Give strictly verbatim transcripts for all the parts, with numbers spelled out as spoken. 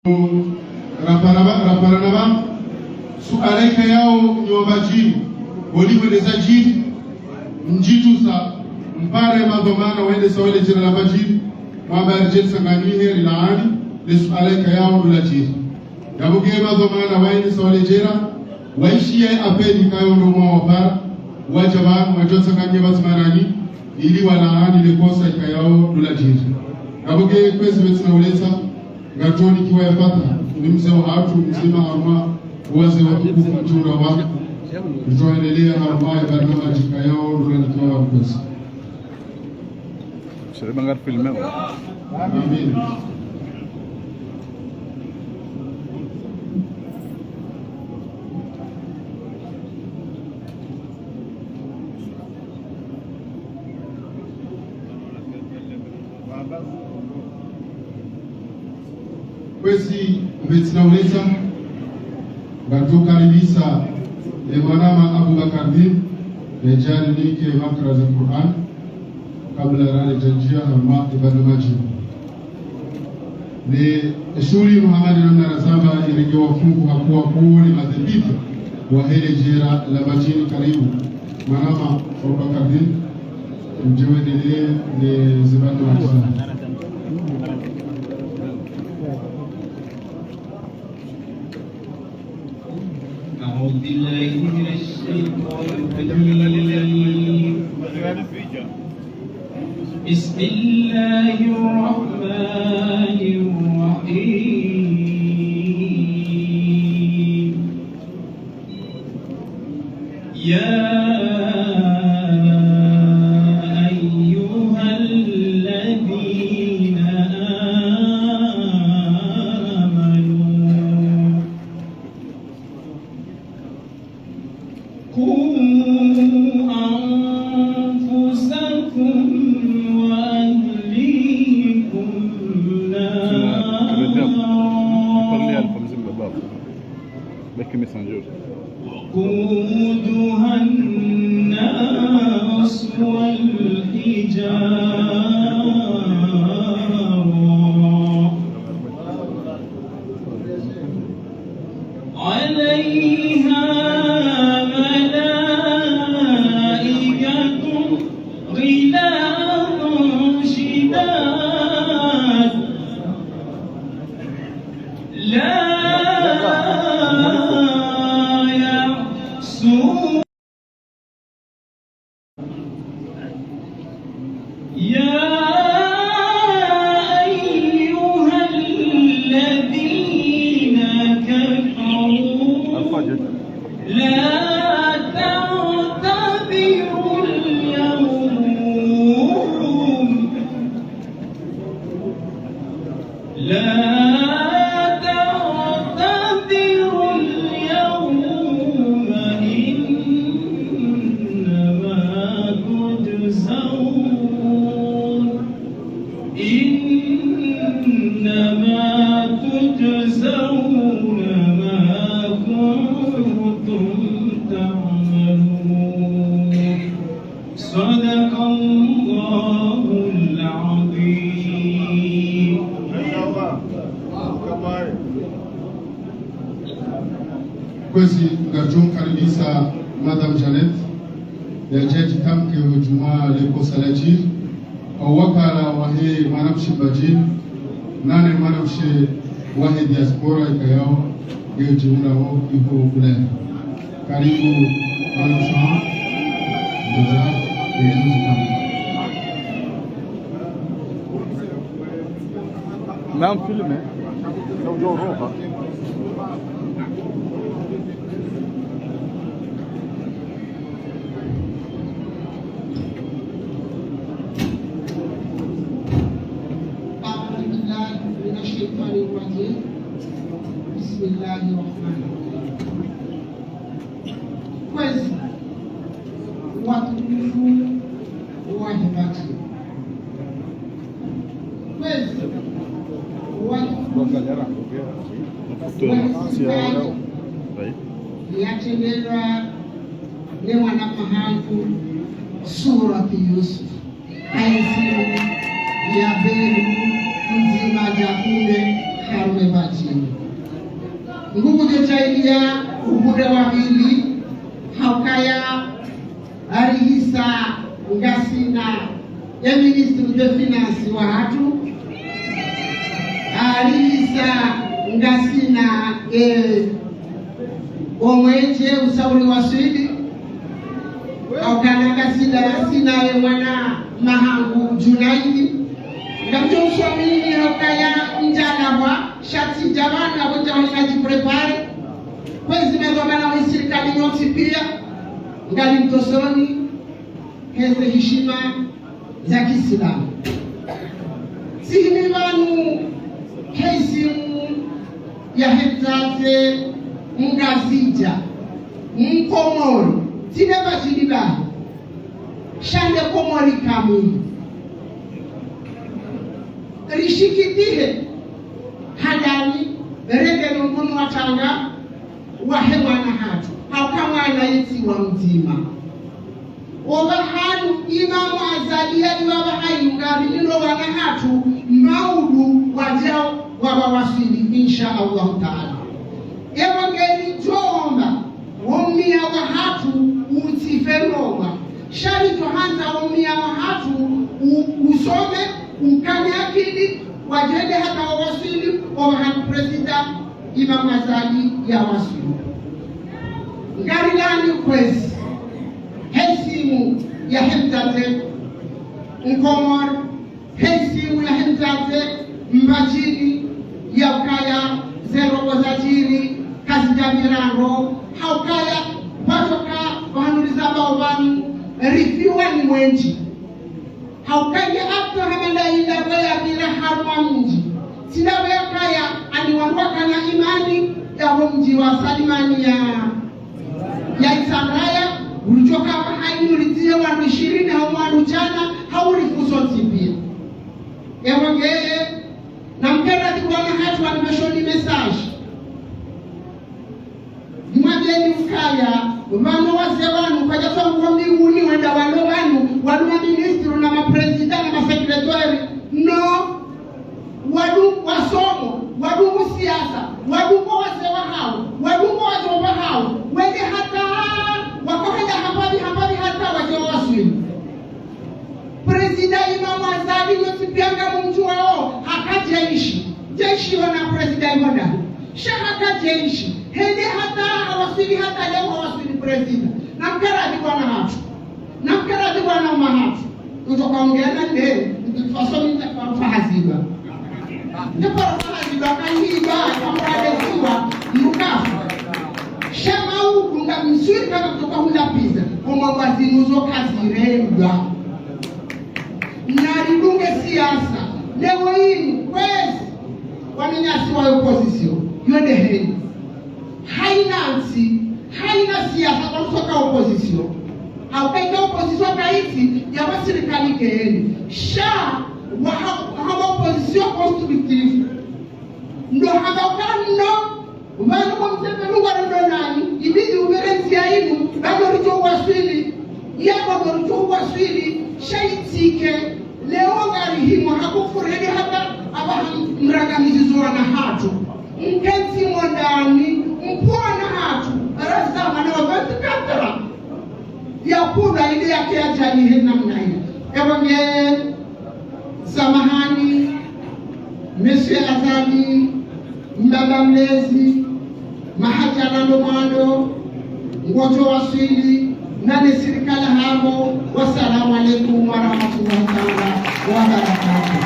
Rapara, raparana pvanu, suala ikayao nyi wambadjini, holiho leza djiri, mdjitrusa, mpare madhwamana waendesa wale djera la mbadjini, mwamba ridje risanganyihe rilaani, le suala ikayao ndo ladjiri. Yapvo nge madhwamana waendesa wale djera, waishiya apeli ikayao ndo mwawapara, wadja pvanu, wadje watsanganyihe pvadzima nanyi, ili walaani le kosa ikayao ndo ladjiri. Yapvo nge kwezi pvwatsina uletsa, ngaritsonikiwa ye fatiha, ni mze wahatru mdzima harumwa wazee watukufu mdjura wa. Ritsoendelea harumwa ye barnamaji ikayao ndo lanikiwa wa mkosi. Sasa ngari filmé. Amin. Kwezi pvwatsina uletsa, ngarutsokaribisa, e, mwanama Abubakar Din, yadje yarinike makra za Qur'an, kabla rale djandjia harumwa e barnamaji. Ne shuhuli Muhammad namna razamba irenge wafungu hakuwa kule madhibiti wahe le djera la mbadjini karibu. Mwanama Abubakar Din, mdje wendelee ne zibano wa Islam. أعوذ بالله من الشيطان الرجيم. بسم الله الرحمن الرحيم. يا أيها الذين آمنوا قوا أنفسكم وأهليكم نارا. وقودها الناس والحجارة. عليها ملائكة غلاظ شداد لا يعصون يا أيها الذين كفروا لا تعتذروا اليوم لا تعتذروا اليوم إنما تجزون إنما تجزون ما كنتم تعملون. صدق الله العظيم. Kwezi ngaridjo mkaribisa Madame Jeannette, yadje yatamke hudjuu mwa le kosa ladjiri, o wakala wahe mwanamshe mbadjini, nane mwanamshe wahe diaspora ikayao nge udjihundrao iho Ulaya. Karibu, mwanamshe wangu. Ndoza, ulizo zitamu. Naam, filme. Na udjo roha. أعوذ بالله من الشيطان الرجيم. بسم الله الرحمن الرحيم. Kwezi, watukufu wahe mbadjini. Kwezi, watukufu wahe mbadjini. Yatrendelwa ne mwana mahangu Surati Yusuf. Ayi simu ya pvili mdzima djakunde haru Mbadjini. Nguvu djo djailiya upvundre wa pvili, ha ukaya arihisa ngasina ye ministre de finance wahatru, arihisa ngasina, eh, omwenje usauri wa swili, ha ukana ngasina, ngasina ye mwana mahangu Junaidi. Ngamdjo uswamini ha ukaya ndjalahwa, sha tsi dja pvanu, apvo ndjaho nadjiprépare. Kwezi mezwa mana we sirikali nyontsi piya, ngalimtosoni, heze hishima za kiislamu. Tsihimi pvanu he isimu yahe mdzadze Mngazidja, Mkomori, tsi ne Mbadjini bahi, sha nde Komori kamili. Rishikitihe handani, rende no mkono wa tanga wahe mwana hatru, ha uka mwana ye tsi wa mdzima. Opvahanu Imamu Azali yali wapvaha yunga pvili no wana hatru, maudu wadjao wapva waswili, insha Allahu Taala. Ewa ngeri djomba, wo mia wahatru utsife noma. Sha ridjo handza wo mia wahatru u-, usome, ukane akili, wadjende hata wawaswili, opvahanu prezida Imamu Azali yawaswili. Ngarilani kwezi, he isimu yahe mdzadze Mkomori, he isimu yahe mdzadze Mbadjini, ya ukaya ze ndrongoo zadjiri kazidja pvira ndro, ha ukaya pvadjoka pvahanu rizambao pvanu, rifiwa ni wendji. Ha ukaya ye acte hama nda ila we yapvira harumwa mdji. Tsi nda we yakaya ani wandru wakana imani ya ho mdji wa Salimani ya, ya Itsandraya, uridjoka pvahanu uridziye wandru ishirini hau wandru djana, hau rifu sontsi piya. Ewa ngeye, namkere ati wana hatru wanipveshoni message. Nimwambieni ukaya, pvanu wazee wanu, kwadjatwa ngo mbinguni wenda walo pvanu, walo maministru na maprezida na masecrétaire, no, walo wasomo, walo musiasa, walo ngo wazee wahawo, walo ngo wadjomba hawo, wende hata, wakohenda hambapvi, hambapvi hata wadje wawaswili. Prezida Imamu Azali, nyontsi piya ngamumdjuwao, haka jeshi. Jeshi wona prezida Imamu Azali. Sha haka jeshi. Hende hata hawaswili, hata leo hawaswili prezida. Namkere ati wana hatru. Namkere ati wana uma hatru. Udjo kaongea na nde, de toute façon, mi nde paro fahaziba. Nde paro fahaziba, kahiba, kamuraleziwa, mkafu. Sha maudu ngamswili kana kutoka hula pizza. Omwamba zinu zo kazirendwa. Naridunge siasa. Leo inu, kwezi, wananyasi wa opposition. Yo nde heli. Hayina ntsi, hayina siasa, kwa msoka opposition. Hauka ika opposition kayitsi, ya wa sirikali keheli. Sha, wa ha, ha wa opposition constructive. Ndo hamba ukana, pvanu kwa msepvenu wa ndo nani, ibidi upvire ndziya inu, pvanu ridjo waswili, ya pvanu ridjo waswili, sha itsike, leo ngari himo hakufureni hata apvaha mrangamizi zo wana hatru. Mkentsi mondani, mpvwana hatru, razama na wavanti katara. Ya kula ile yake ya djani he namna ile. Ewa nge, samahani, Monsieur Azali, mbaba mlezi, mahadjana ndo mwando, ngodjo waswili, nane sirikali hamo. Wassalamu alaikum warahmatullahi taala wabarakatuh.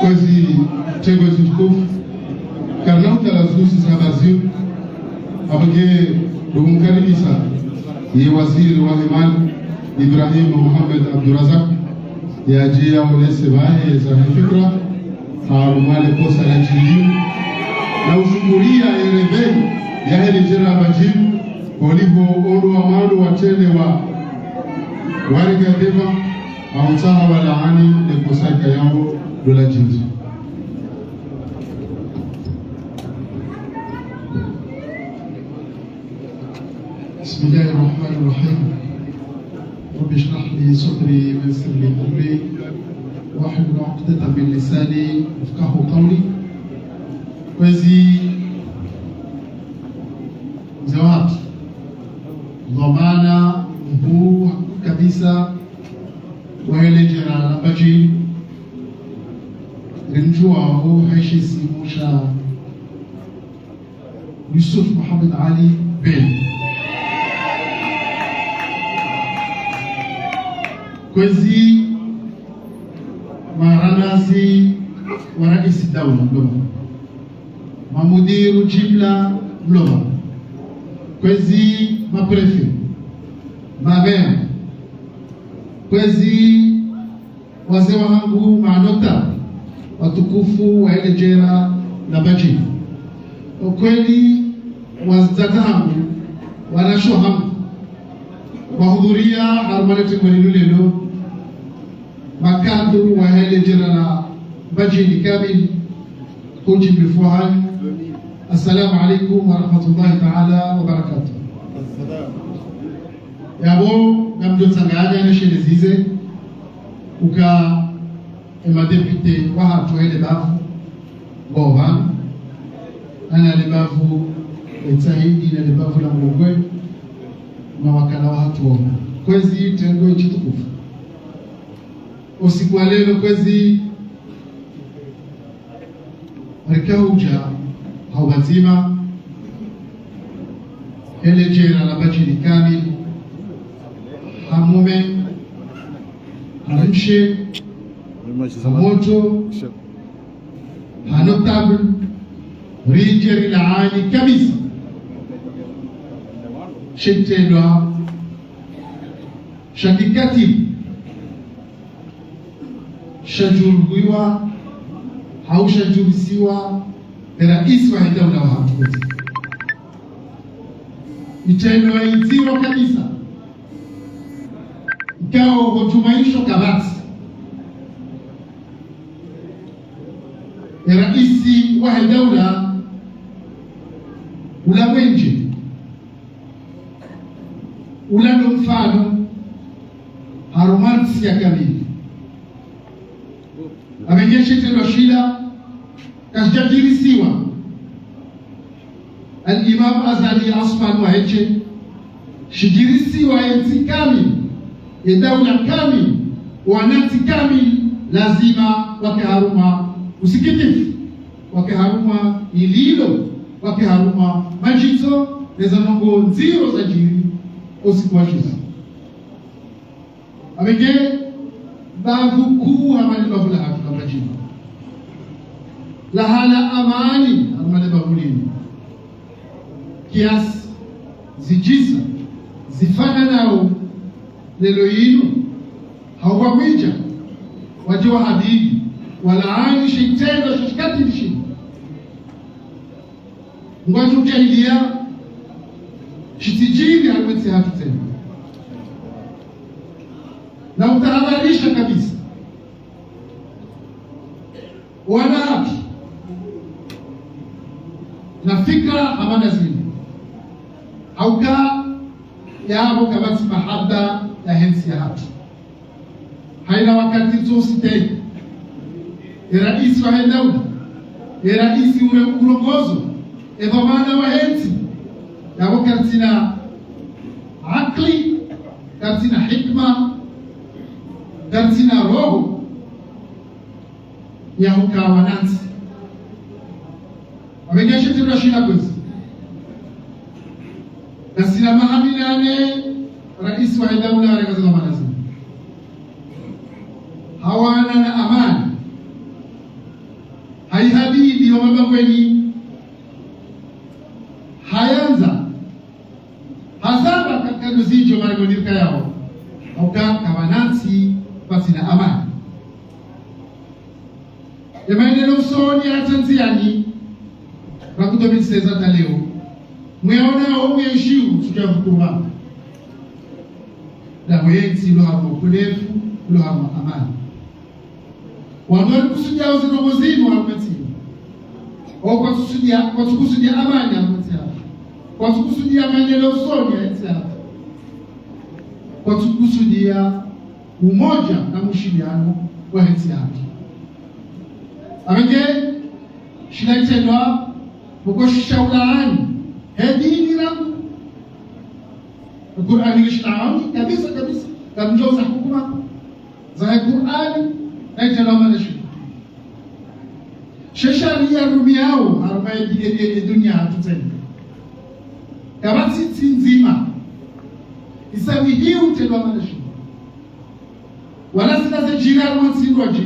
Kwezi, tengwe zitukufu, karina utala zusi za baziru, apvenge ndo mkaribisa ye waziri wa hemali, Ibrahim Mohamed Abdourazak, yadje yaonese pvahe zahe fikira, harumwa le kosa la djiri, na ushukuriya ye reveni yahe le djera badjiri, oliho ondo wa mwando watrende wa, warega deva, autsaha walaani le kosa ikayao ndo ladjiri. بسم الله الرحمن الرحيم. رب اشرح لي صدري ويسر لي أمري واحلل عقدة من لساني يفقهوا قولي. Kwezi mze wahatru, dhwamana mkuu kabisa wa hele jera la Mbadjini, rimdjuwao ha she isimu sha Yusuf Mohamed Ali Belu. Kwezi maranasi wa raisi daula mlo pvanu, mamudiru jimla mlo pvanu, kwezi maprefe, mamera, kwezi wazee wahangu, manotable watukufu wa hele jera la Mbadjini. Okweli, wadzadze wahangu, wanashe wahangu, wahudhuria harumwa le tengwe linu lelo, makadru wa hele jera la Mbadjini kamili, hudjimlifu hanyu. Assalamu alaikum warahmatullahi taala wabarakatuh. Yapvo ngamdjo tsanganya ne shelezize uka emadepite wahatru hele bavu ngwao pvanu, na le bavu la Itsahidi, na le bavu la Mlongwe, na wakala wahatru wona. Kwezi tengwe shitukufu. Usiku wa leo kwezi rika hudja ha upvwadzima, hele jera la Mbadjini kamili, ha mume, ha mshe, ha motro, ha notable, ridje rilaani kabisa she shitrendwa sha kikatili shadjurulwa, hau shadjurisiwa, ne raisi wa he daula wahatru kwezi. Itrendwa idziro kabisa. Ikao ho djumwa isho kapvatsi e raisi wa he daula ula mwendje, ula ndo mfano harumwa ntsi ya kamili. Apvenge she shitrendwa shila kashidjadjirisiwa al-Imam Azali Assoumani waheshe, shidjirisiwa ye ntsi kamili, ye daula kamili, wanantsi kamili, lazima wake harumwa usikitifu, wake harumwa ililo, wake harumwa madjitso, ne ze ndrongoo ndziro zadjiri usiku wa juzi. Apvenge bavu kuu harumwa le bavu lahatru la Mbadjini, lahala amani harumwa le bavu linu, kiasi zidjisa zifananao leo yinu, hau wahwidja, wadje wahadidi, walaani she shitrendwa sha shikatili shinu. Ngwadjo udjaaliya shitsidjiri harumwa entsi yahatru tsena. Na utahadharisha kabisa wana hatru na fikira hama na zinu. Hauka yapvo kapvatsi mahaba ya he ntsi yahatru. Hayina wakati tsontsi te, e raisi wa he daula, e raisi ule urongozo, e dhwamana wa he ntsi, yapvo karitsina akili, karitsina hikima, karitsina roho ya huka wanantsi. Apvenge she shitrendwa shila kwezi, ngasina maha minane raisi wa he daula harenge ze dhwamana zinu. Hawana na amani. Hayihadidi wa mabangweni. Hayandza. Hasamba kakadu zidjo marengoni rika yawo. Hauka kapvanantsi pvatsina amani. Ye maendeleo usoni hata ndziani, rakutomiseza hata leo. Mweona o mwenshi utsudja vukurwa. Ndapvo ye ntsi ilo harumwa ukonefu, ilo harumwa amani. Wanu warikusudia uzi ndrongoo zinu harumwa entsi. O kwatsusudia, kwatsukusudia amani harumwa entsi yahatru. Kwatsukusudia maendeleo usoni ya entsi yahatru. Kwatsukusudia umoja na mushiliano wa he ntsi yahatru. Apvenge shila itrendwa, pvoko shishaulaani, he dini rangu. Kur'ani nge shilaani, kabisa, kabisa. Kamdjo za hukuma zahe Kur'ani, na itrendwa mana shila. She sharia rumiao, harumwa ye, ye, ye, ye dunia hatru tsena. Kapvatsi ntsi ndzima isamihi utrendwa mana shila. Wala zila zidjiri harumwa ntsi ndrwadji.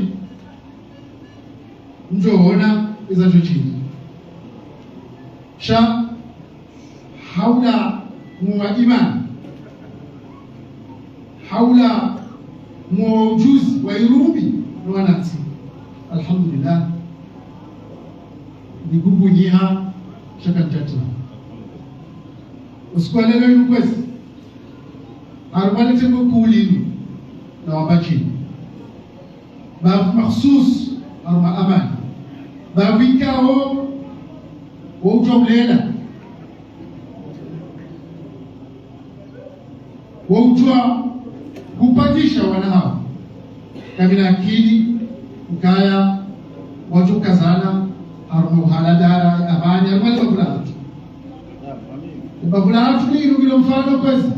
Mdjo ona iza djodjiri. Sha haula mwa imani, haula mwa ujuzi wa irumbi no wanantsi. Alhamdulillah. Ni gubunyiha shaka ntati. Usiku wa leo inu kwezi, harumwa le tengo kuu linu la Wambadjini, bavu makhsus harumwa amani. Bavu ikao wo udjuwa ulela, wo udjuwa hupandisha wana hawo. Kamina akili, ukaya, wadjo kazana harumwa uhaladara, amani, harumwa le bavu la hatru. Le bavu la hatru linu ngilo mfano kwezi.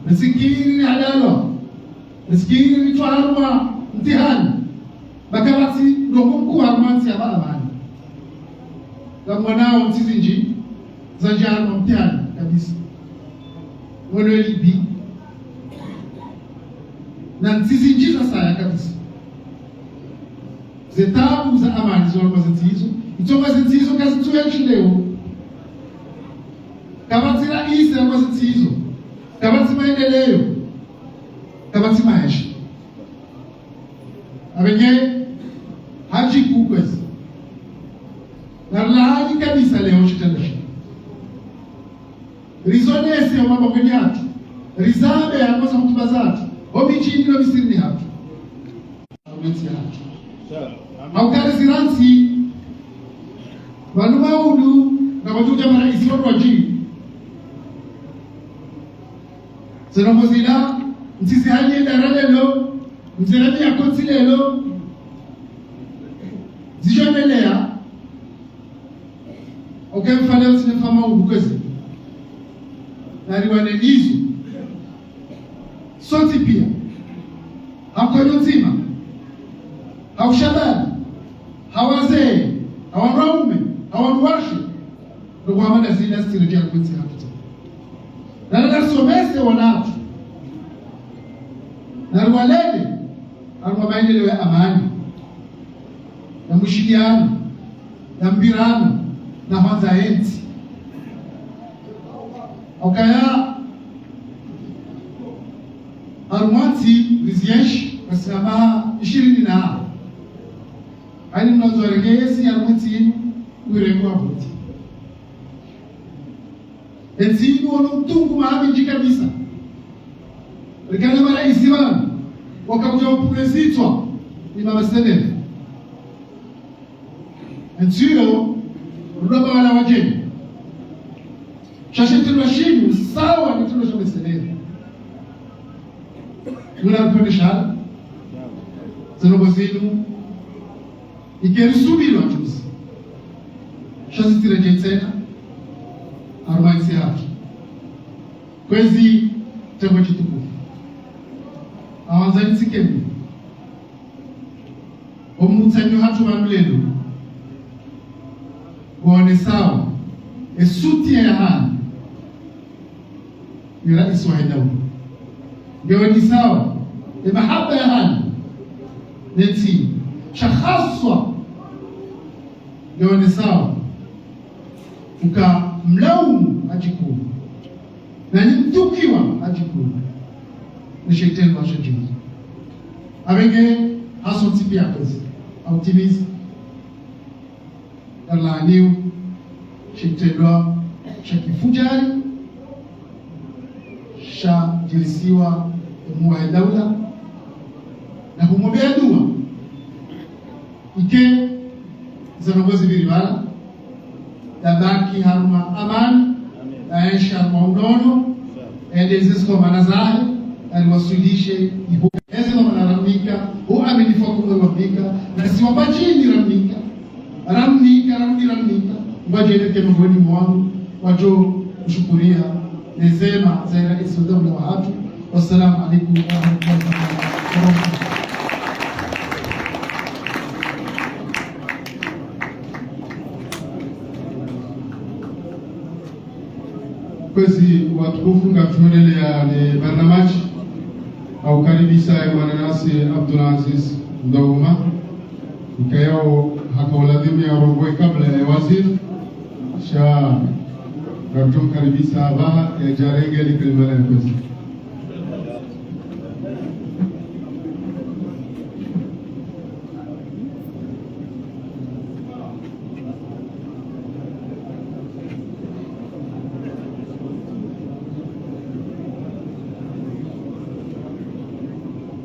Masikini ni halalwa. Masikini ni twaharumwa mtihani. Ba kapvatsi ndrongoo nkuu harumwa ntsi ya amani. Kamwonao ntsi zindji zadja harumwa mtihani kabisa. Mwone Libye. Na ntsi zindji zasaya kabisa. Ze tabu za amani zo harumwa ze ntsi izo. Itsonga ze ntsi izo kazitsuya ntsi leo. Kapvatsi raisi harumwa ze ntsi izo. Kapvatsi maendeleo. Kapvatsi maesha. Apvenge hadjiku kwezi. Narilaani kabisa leo shitrendwa shinu. Rizonese omabangweni hatru. Rizambe harumwa ze hutuba zahatru. Omidjini no misirini hatru. Harumwa entsi yahatru. Hauka rizirantsi. Pvanu maudu, na wadjo udja maraisi wandrwadji. Ze ndrongoo zila, ntsi zihali ye dara lelo, mzeremi ya kotsi lelo, zidjo endelea, oke mfano tsi ne mfano maudu kwezi. Nariwane nizo. Sontsi pia. Ha nkodo ndzima. Ha ushababi. Ha wazee. Ha wanaume. Ha wanawashe. Ndo hwamba na zila zitsi redjeya kwezi hatru. Na naririsomese wana hatru. Nariwalele. Harumwa maendeleo ya amani, ya mwishiliano, ya mbirano, na hwandza entsi. Okaya, harumwa ntsi rizienshi, basi hama ishirini na. Ani mnazo rekezi harumwa ntsi inu, urengo wa buti. Entsi inu ono utungu maha mindji kabisa. Rikana maraisi pvanu, waka udja wapvumezitswa ni mamesenere. Entsi iyo, rudo ba wala wadjeni. Sha shitrendwa shinu, sawa ni shitrendwa sha mesenere. Muna rupvendesha, ze ndrongoo zinu, ike risubiri watsuzi. Sha zitsi redjeyi tsena, harumwa entsi yahatru. Kwezi, tebo tshitukufu. Awandzani tsikemi. Omutsanyo hatru pvanu lelo. Ngwaonesao, e soutien ya hanyu. Ye raisi wahe daula. Ngeonesao, e mahaba ya hanyu. Nentsi, sha haswa. Ngeonesao, uka mlaumu hadjiku. Na ni mtukiwa hadjiku. Ni shitrendwa shadjiri. Apvenge, hasontsi pia kwezi. Hautimizi. Narilaaniyo shitrendwa sha kifudjari, shadjirisiwa emkuu wahe daula, na humwombeya dua. Ike, ze ndrongoo zipviri pvala, yabaki harumwa amani, yaenshi harumwa unono, yende ze zidhwamana zahe, yariwaswilishe iho. Ezi ndo mana ramnika, uaminifu wa kumwe ramnika, na si Wamba djini ramnika, ramnika, ramnika, ramnika. Ngwadjo eleke mongoni mwa wandru wadjo mshukuria ne zema za raisi wa daula wahatru. Wassalamu alaikum warahmatullahi taala wabarakatuh. Kwezi watukufu, ngamtsoendelea ne barnamaji, ha ukaribisa ye mwananyasi Abdulaziz Ndouma, ikayao haka uladhimu yarongowe kabla ya waziri, sha ngamtsomkaribisa apvaha yadje yarenge le kalima la kwezi.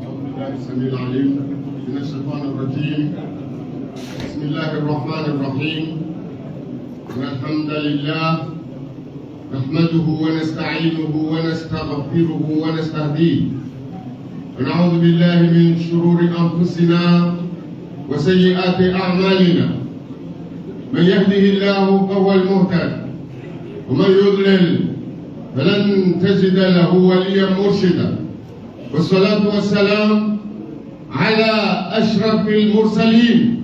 أعوذ بالله السميع العليم من الشيطان الرجيم. بسم الله الرحمن الرحيم. إن الحمد لله نحمده ونستعينه ونستغفره ونستهديه، ونعوذ بالله من شرور أنفسنا وسيئات أعمالنا. من يهده الله فهو المهتد، ومن يضلل فلن تجد له وليا مرشدا. والصلاة والسلام على أشرف المرسلين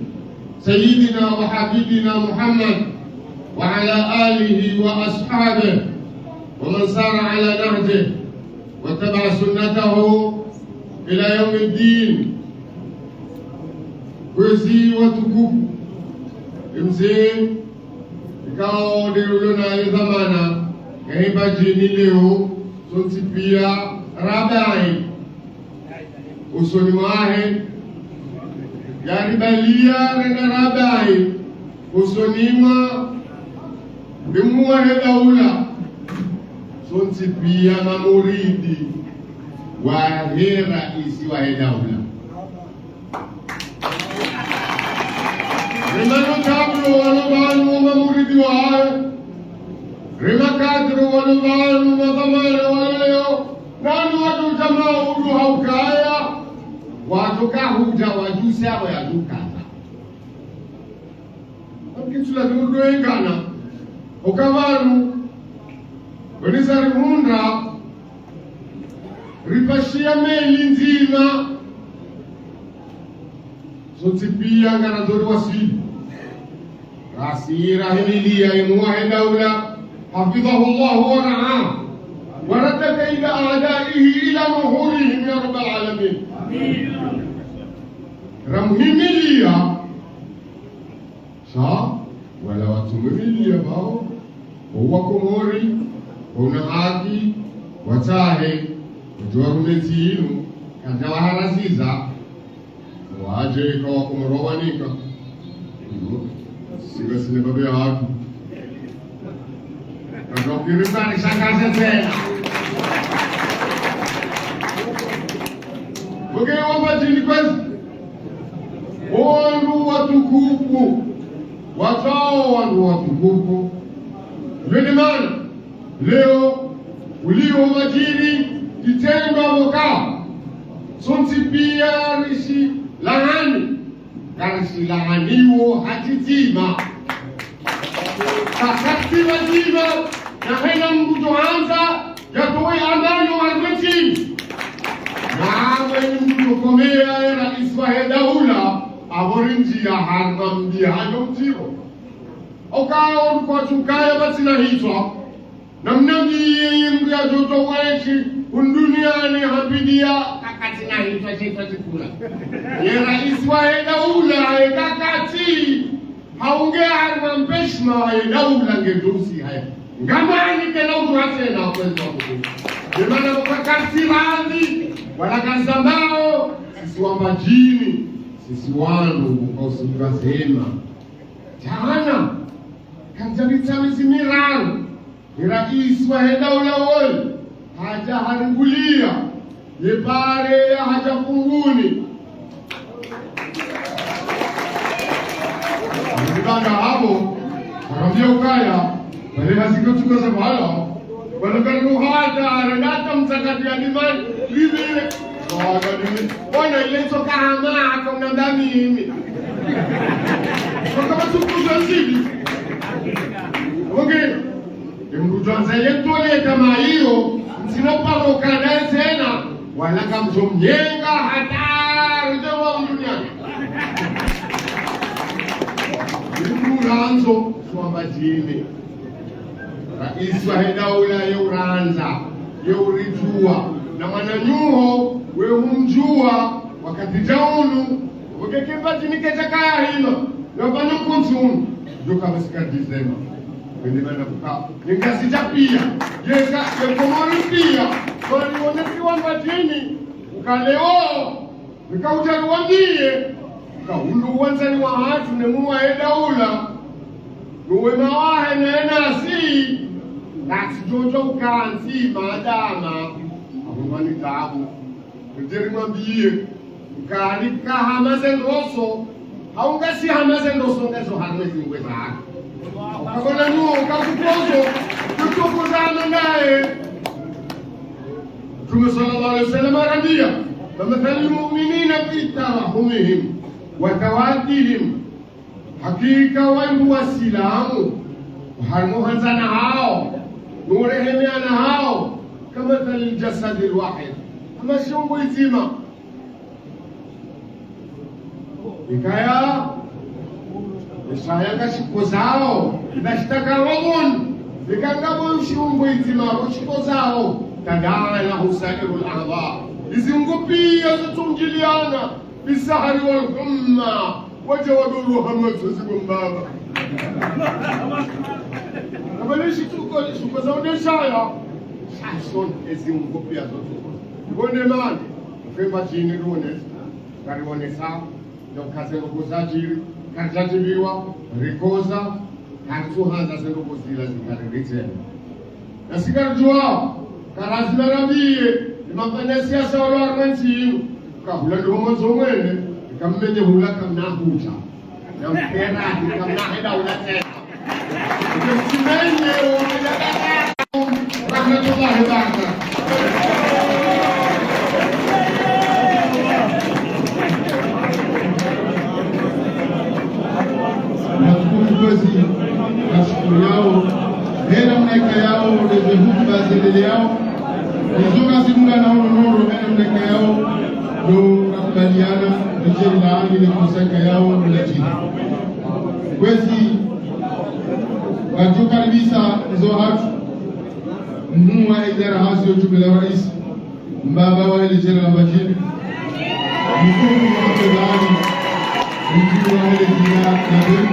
سيدنا وحبيبنا محمد وعلى آله وأصحابه ومن سار على نهجه واتبع سنته إلى يوم الدين. Kwezi watukufu, emze, ikao nde ulo na ye dhwamana yahe Mbadjini leo, sontsi pia rabayi usoni mwahe, yaribalia rende rabayi usoni mwa mdrimu wahe daula, sontsi pia mamuridi wahe raisi wahe daula. Rema notablo walo pvanu, mamuridi wahahe, rema kadro walo pvanu, madhwamana walo leo, nanu wandru jamaa unu ha ukaya, wandru kahudja wadjuse apvo yadjukana. Amkitsula zimudwengana, oka pvanu, wenisa rihundra, ripashia meli ndzima, sontsi pia ngarandzo riwaswili. Rasi rahimilia imu wahe daula, حفظه الله ورعاه، ورد كيد أعدائه إلى نحورهم يا رب العالمين. Ramuhimilia, sha wala watsumuhimilia pvao, wo Wakomori, wo una haki, watsahe, wadjuwa rume ntsi inu, kadja waharaziza, wadje ika Wakomori wawanika. Sika sine babe yahatru. Kadja ukiri sani shangaze tsena. Oke, wamba djini kwezi. Wandru watukufu, watsao wandru watukufu. Yo nde mana, leo, uliho madjini, itrendwa pvoka. Sontsi pia rishilahani, karishilahaniwo ha tsitima. Kakati pvadzima, na hena mdru tsohandza, yatowe amani wa ntsi. Na mwenyi mdru tsokomeya ye raisi wahe daula, apvo rindjiya harumwa mbi hano mtsiro. Oka wo kwatsu kaya pvatsina hitswa. Namnambiye ye mdru yadjo towa entsi hunu duniani hapvindiya kakatsina hitswa shitswa shikula. Ye raisi wahe daula, ye kakati, haunge harumwa mpeshima wahe daula nge dosi haya. Ngamani kena udura tsena kwezi watukufu. Nde mana pvoka kartsi randzi, wala karzambao, sisi wamba djini, sisi wandru, kausi mdru wa zema. Djana, kandza mitsamizi miraru, ye raisi wahe daula woyi, hadja haringuliya, ye pare ya hadja Funguni. Nibanga hapvo, harambiya ukaya, pare haziko tsuka za pvala, pvanu kanu hata, arendata mtsakati ya dimani, livile. Ona, ile nzo kahama, haka unamba mimi. Kwa kama tukuzo nzidi. Okay. Emdru djwanza yetole kama iyo, ntsina paro kana tsena, wala kamdjo mnyenga hata rudjewa mduniani. Emdru randzo, swamba djini. Raisi wahe daula ye urandza, ye uridjuwa, na mwananyaho, we humdjuwa, wakati dja unu, wakeke Mbadjini kedja kaya hima, na pvanu kuntsunu, djoka masika dizema. Wende mana kuka, nengasi dja piya, yeka, ye Komori piya, wali wonesi wa Mbadjini, uka leo, nika udja niwambiye, uka unu wandzani wahatru ne mwa ye daula, nuwe mawahe ne nasi, nasi djodjo ukantsi madama, ahumani tabu. Ndjeri mwambiye, uka nika hama ze ndroso, hau ngasi hama ze ndroso ngezo harumwa ezi ngwe zahatru. Ukabona nuwo, ukakukozo, kutukuza hama naye. Mtrume swallallahu alayhi wasallam harambiya, فمثل المؤمنين في تراحمهم وتوادهم. Hakika wandru wasilamu, harumwa uhandzana hawo, no urehemeana hawo, كمثل الجسد الواحد. Hama shongo idzima. Ikaya, esaya ngashikozawo, ngashitaka wawon, ika ngapvo shongo idzima, shikozawo, تداعى له سائر الأعضاء. Ezi ngo piya zitsungiliana, بالسهر والحمى, wadja waduru hama tsozi bo mbaba. Kabale shituko, shikozawo ne shaya, shason ezi ngo piya zozo. Ngone mani, uke Mbadjini ruone, karione sa, ndo kaze ndrongoo zadjiri, karidjadjibiwa, rikoza, karitsuhandza ze ndrongoo zila zikari ritsena. Nasi karidjuwa, karazi na rambiye, ni mafanya siasa walo harumwa ntsi inu, kahula ndo mwandzo mwene, ika mmenye hula kamna hudja. Na mpera, ika mna heda hula tsena. Ika msimenye, wamenya rahmatullahi wabarakatuh. Nashukuru kwezi, nashukuru yawo, hena mnaika yawo, ndeze hutuba zendele yawo, izo ngazidunga na ono noro, hena mnaika yawo, ndo rakubaliana, rijeri la angi le kosaka yawo, mlajiri. Kwezi, ngatukaribisa nzo hatru, mhuu wa idara hazi yo jumbe la raisi, mbaba wa ele jera la Mbadjini, mkuu wa makedani, mkuu wa ele jera la Mbadjini,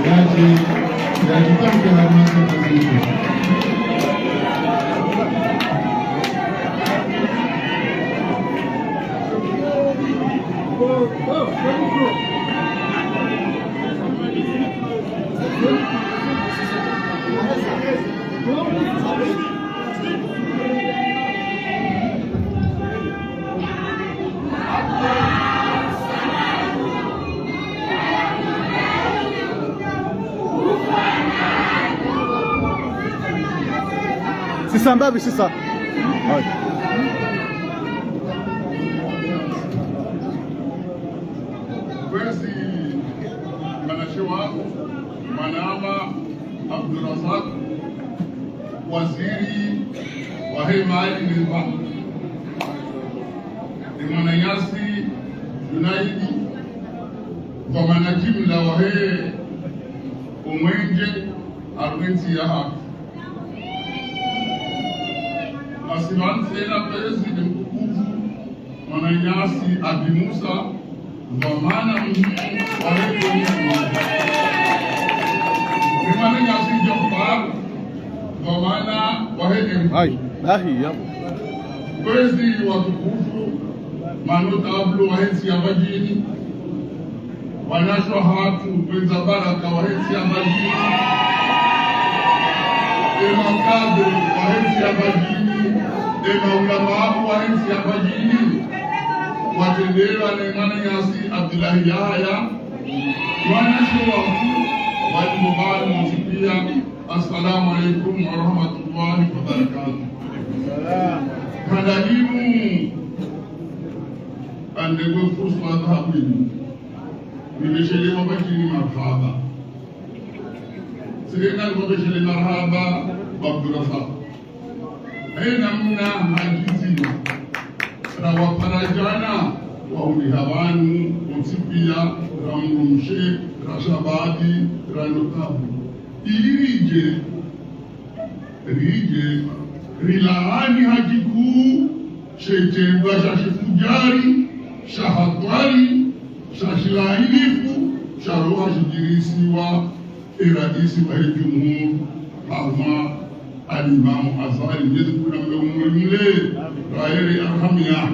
yaje, yajitamke harumwa ze kazi. Sisa mbapvi, sisa. Kwezi mwanashewa, mwanama Abdulrazak, waziri wahe mali ne mba, ne mwananyasi Junaidi, dhwamana jimla wahe omwenje harumwa entsi yahatru. Nasi pvanu tsena prezida mtukufu, mwananyasi Abi Musa, dhwamana mhuu wahe komisiyo. Ne mwananyasi Jafar, dhwamana wahe M P. Ayi, ahi, ya. Prezida watukufu, manotablu wahe ntsi ya Mbadjini, wanashe wahatru, wendza baraka wahe ntsi ya Mbadjini, emakadre wahe ntsi ya Mbadjini, emaulamaa wahe ntsi ya Mbadjini, watrendelwa ne mwananyasi Abdullahi Yahaya, wanashe wahatru, waliyo pvanu mwontsi piya, assalamu alaikum warahmatullahi wabarakatuh. Kanda linu, Ndegwe fursa ya dhahabu inu. Nimeshelewa Mbadjini marahaba. Sirena nimeshele marahaba, Abdulrazak. Haina mna hadjiziwa. Rawaparajana, wahuli hapvanu, wontsi piya, ramrumshe, rashababi, ranotabu. Ili ridje, ridje, rilaani hadjiku, she shitendo sha shifudjari, sha hatwari, sha shilainifu, sha roha shidjirisiwa, e raisi wahe jumhur, hama Alimamu Azali, Mwenyezi Mungu nambe umwe mle, rahere arhamia.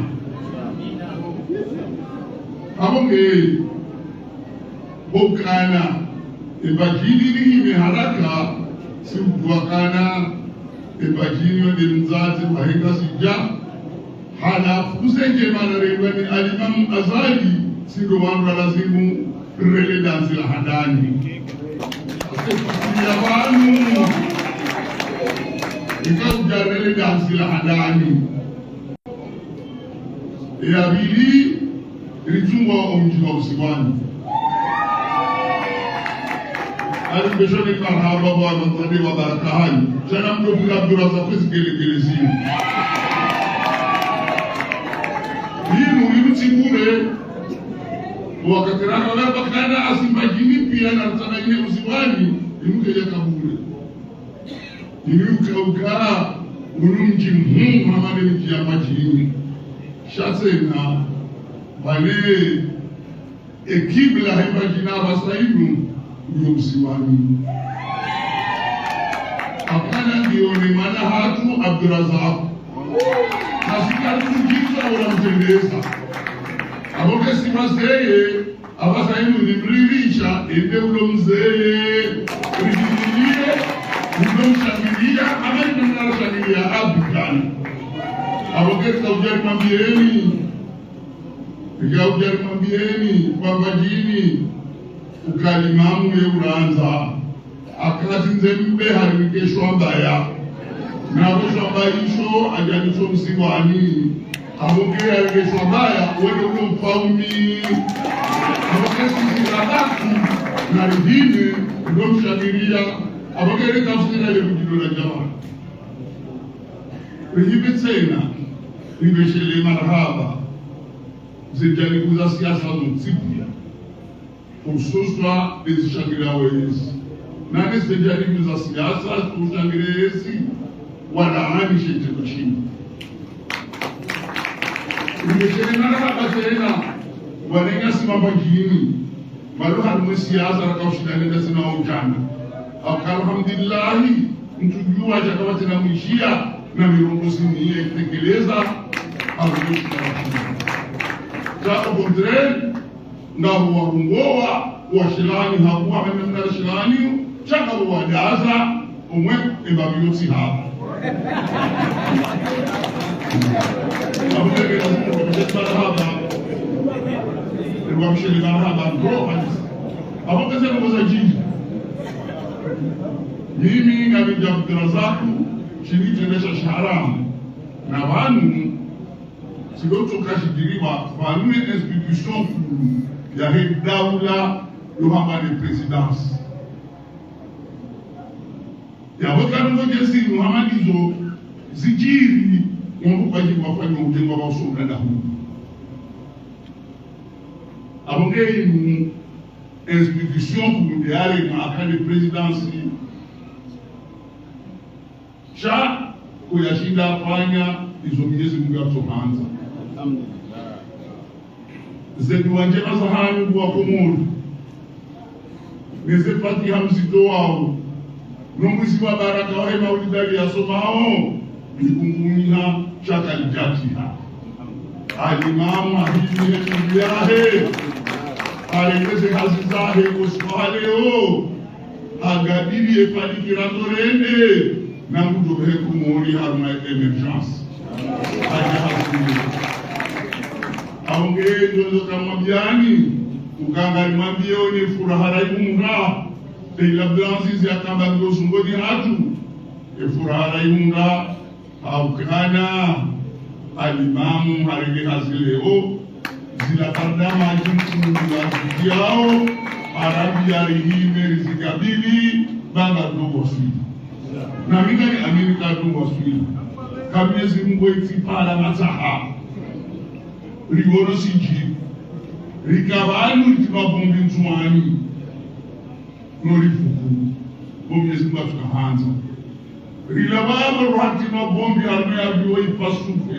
Hapvo nge, bokana, e Mbadjini rihime haraka, si udjuwa kana, e Mbadjini wende mdzadze wahe Ngazidja, halafu ze ndjema narengwa ni Alimamu Azali, si ndo wandru lazimu rele dandzi la handani. Ase kusiya pvanu, ika udja rele dandzi la handani. Ya pvili, ritsungwa omdji wa Uziwani. Ali mbeshoni marahaba wa mzade wa baraka hanyu. Shana mdo pvula Abdulrazak kwezi gelegele zinu. Inu, inu tsi bure. Wakati raka wala bakana asi Mbadjini piya na ritsana ine Uziwani, inu keya kabure. Inu uka uka, unu mdji muhimu hama ne midji ya Mbadjini. Sha tsena, pvale, e kibla he Mbadjini apvasa inu, uyo Uziwani. Apvana ndiyo ne mwana hatru Abdulrazak. Kasika tsudjisa ula mtendeza. Apvo kesi mazeye, apvasa inu nimririsha, ende ulo mzeye, ridjiliye, ulo mshangiliya, ama ende mnara shangiliya, abikani. Apvo kesi kaudjari mwambiyeni, ika udjari mwambiyeni, kwamba djini, uka Alimamu ye ulandza. Akati nze mbe harinike shwambaya. Na shwambaya isho, adjani sho Uziwani. Apvo nge harinike shwambaya, wende ulo mfaumi. Apvo nge sisi rabaki, na rihime, ulo mshangiliya. Apvo nge reka usina ye mdjilo la djawa. Rihime tsena, nimeshele marahaba. Ze djanibu za siasa zontsi piya. Hususwa ezishangiliya wezi. Nane ze djanibu za siasa, zishangiliya wezi, walaani she shitendo shinu. Nimeshele marahaba tsena, wananyasi wa Mbadjini, walo harimwa siasa, raka ushindane nda sina udjana. Aka alhamdulillahi, mtsudjuwa shaka watsina mwishiya, na mirongo sini ye tekeleza, au mwishiya. Au contraire, ngapvo warongowa, washilani hakuwa, mwenye mna shilani, shaka wadaza, omwe, e babi yotsi hapvo. Apvo nge, marahaba. Ewa mshele marahaba, bro, apvo nge ze ndrongo za djini. Mimi, ngami Abdulrazak, shini shitendo sha shiharamu. Na pvanu, tsi ndo tsoka shidjiriwa, pvanu ye institution nkuu yahe daula yo hamba ne présidence. Yapvo kanu ngo djesi no hamba ndizo zidjiri, ngo mbu kwadji wafanya udjengwa wa usonga dahu. Apvo nge inu institution nkuu nde yaremwa aka ne présidence. Sha, kuyashinda afanya izo Mwenyezi Mungu yatsohandza. Alhamdulillah. Ze duwa ndjema zahanyu wa Komori. Neze fatiha mzitowao. No mwezi wa baraka wahe maulida yasomao. Nikungumiha shaka lidjatiha. Alimamu ahimidiwe Mnyezi Mungu yahe. Arengeze hazi zahe usiku wa leo. Hagadiri ye fali kira ndorende, na mdjo he Komori harumwa émergence. Hadja hasiri. Apvo nge ndjo ndjo kamwambiyani, uka ngari mwambiye one furaha rayihundra, Sheikh Abdulaziz yakamba ndo zungoni hatru, e furaha rayihundra, haukana, Alimamu harenge hazi leo, Zila karda madji mkundru wa zidjao, Arabi ya rihime rizikabili, banga ndo waswili. Na mi ngamini amini ka ndo waswili. Ka Mwenyezi Mungu etsi pvala matsaha. Riwono siji. Rika pvanu riti mabombi Ndzuwani. No rivuku, bo Mwenyezi Mungu atsukahandza. Rila pvapvo rwati mabombi harumwa ya biwo ipasuke,